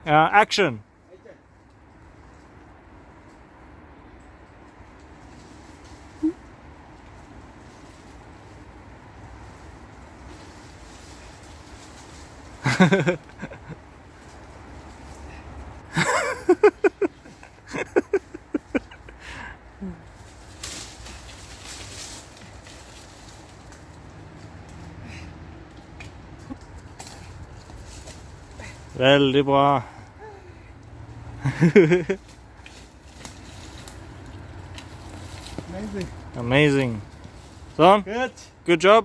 Action. Veldig bra. Amazing. Amazing. Sånn. Good. Good job.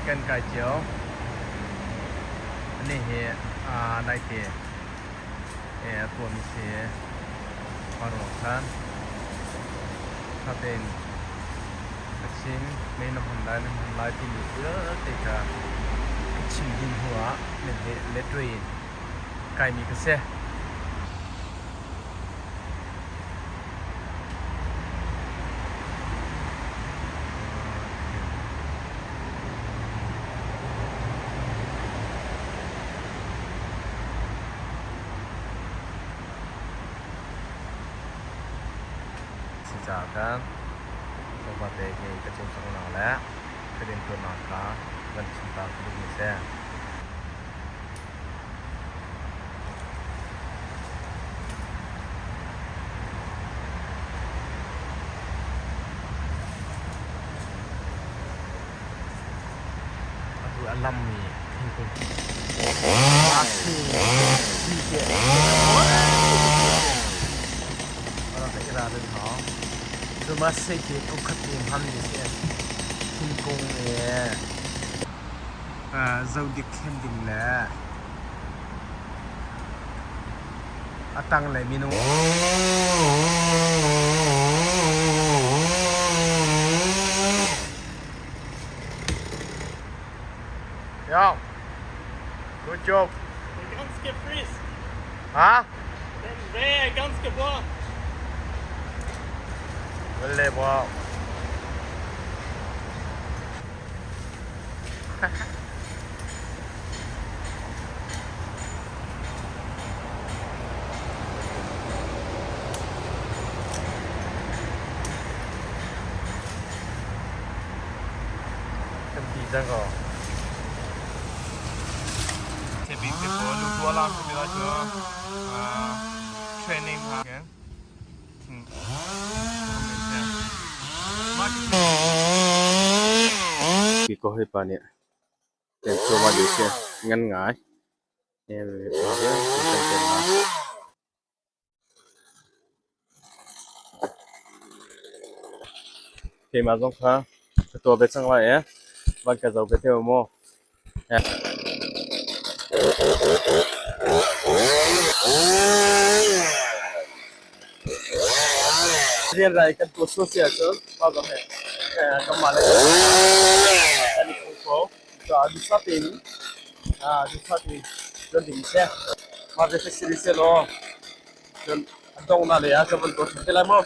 Kan kai cio. Ani hi naite tuahmi si ruang khan ṭha tein ka chim. Mei na hman lai, na hman lai timi vialte kha ka chim dih hnu ah nan he letwe in kaimi ka si. Si caah khan tlawmpal hi ka cawlcanghnak le ka rianṭuannak kha van chim ta ka duhmi a si. Atu a lammi thingkung Thingkung i zodik thlen ding le a tanglei minung Yeah. Good job. Ganske frisk. Ha? Den er ganske bra. Veldig bra. Kan ti cang ko. Cabin te pawl lu tua la ku la cu training ha ke. Ki ko hoi pa nih Kan cuahmah lio si. Ngan ngai. Keimah zong kha ka tuah ve cang lai ee. Van ka zoh ve te u mu. Rian rai kan tuah sual si ahcun mah zong hi kanmah le kan i phung kho. Duhsah tein duhsah tein tuan ding a si. Mah ve si rih sehlaw cun a donghnak lei ah ka van tuah ṭhan te lai maw?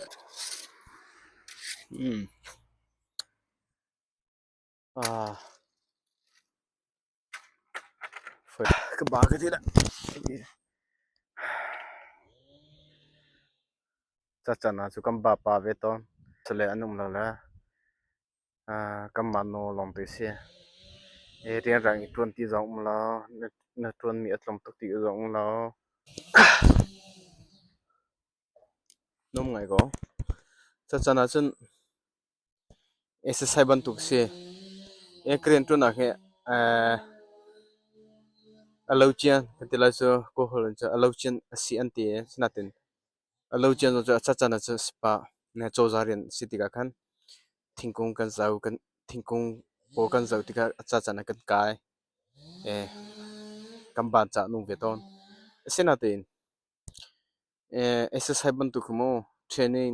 Ka ba ka ti dah. Cacan ah cu kan ba pa ve tawn. Sale an um lo le Kanmah nawl lawngte si. Rianrang i ṭuan ti zong um lo, na ṭuanmi a tlawm tuk ti zong um lo. Nuam ngai ko. Cacan ahcun exercise bantuk si. Ka rian ṭuannak hi a lo cian kan ti lai cu Kawlholh in cun a lo cian a si an ti i asinain A lo cian zong cu a cacan ah cun spa na cozah rian si tikah khan thingkung kan zoh, kan thingkung pawl kan zoh tikah a cacan ah kan kai. Kan ban cah nung ve tawn. Asinain exercise bantuk khi mu training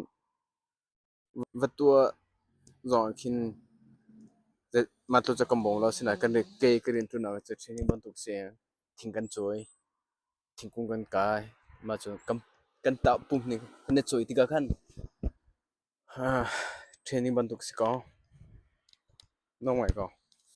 va tuah zong ah khin mah tluk cu kan bawm lo. Asinain kan kei ka rian ṭuannak ah cun training bantuk si thing kan cawi. Thingkung kan kai. Mah cu kan tahpum nih kan i cawi tikah khan. Training bantuk si ko. Nuam ngai ko.